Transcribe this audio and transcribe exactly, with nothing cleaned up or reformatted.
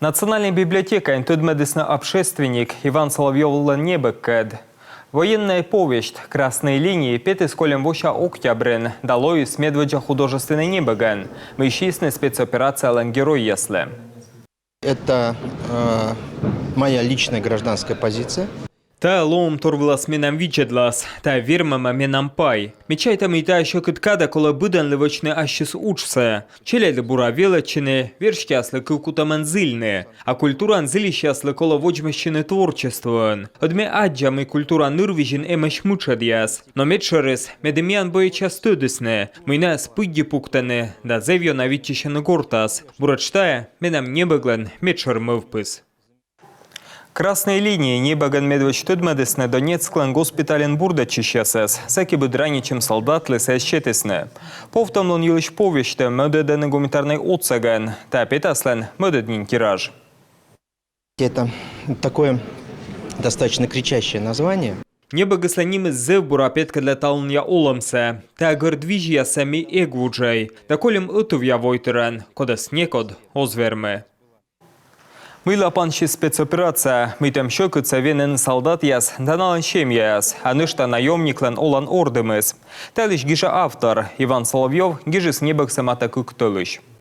Национальнӧй библиотекаын тӧдмӧдісны общественник Иван Соловьёвлӧн небӧгкӧд. Военнӧй повесть «Красные линии» петіс кольӧм вося октябрын да лоис медводдза художественнӧй небӧгӧн, мый сиисны спецоперациялӧн геройяслы. Это э, моя личная гражданская позиция. Тайӧ лоӧмтор вылас менам видзӧдлас, тайӧ вермӧма менам пай. Ме чайта, мый тайӧ сьӧкыд кадӧ колӧ быдӧнлы вӧчны ассьыс уджсӧ. Челядьлы бура велӧдчыны, верстьӧяслы кывкутӧмӧн зільны. А культураын зільысьяслы колӧ водзмӧстчыны творчествоӧн. Ӧд ме аддза, мый культура нырвизьын эмӧсь мытшӧдъяс. Но медшӧрыс, медым миян боецъяс тӧдісны, мый найӧс пыдди пуктӧны да зэв ёна виччысьӧны гортас. Буретш тайӧ менам небӧглӧн медшӧр мӧвпыс. «Красные линии» небӧгӧн медводз тӧдмӧдісны Донецклӧн госпитальын бурдӧдчысьясӧс. Сэки быд ранитчӧм солдатлы сійӧс сетісны. Повтӧмлун йылысь повестьтӧ мӧдӧдӧны гуманитарнӧй отсӧгӧн. Тайӧ петаслӧн мӧдӧд нин тираж. Это такое достаточно кричащее название. Небӧгыслӧн нимыс зэв бура петкӧдлӧ талунъя олӧмсӧ. Тайӧ гӧрд визьяссӧ ми эг вуджӧй. Да кольӧм ӧтувъя войтырӧн, кодӧс некод оз вермы. Мыйла пансис спецоперация, мыйтӧм сьӧкыдсӧ венӧны солдатъяс да налӧн семьяяс, а нӧшта наёмниклӧн олан ордымыс. Та йылысь гижӧ автор. Иван Соловьёв гижис небӧгсӧ матӧ кык тӧлысь.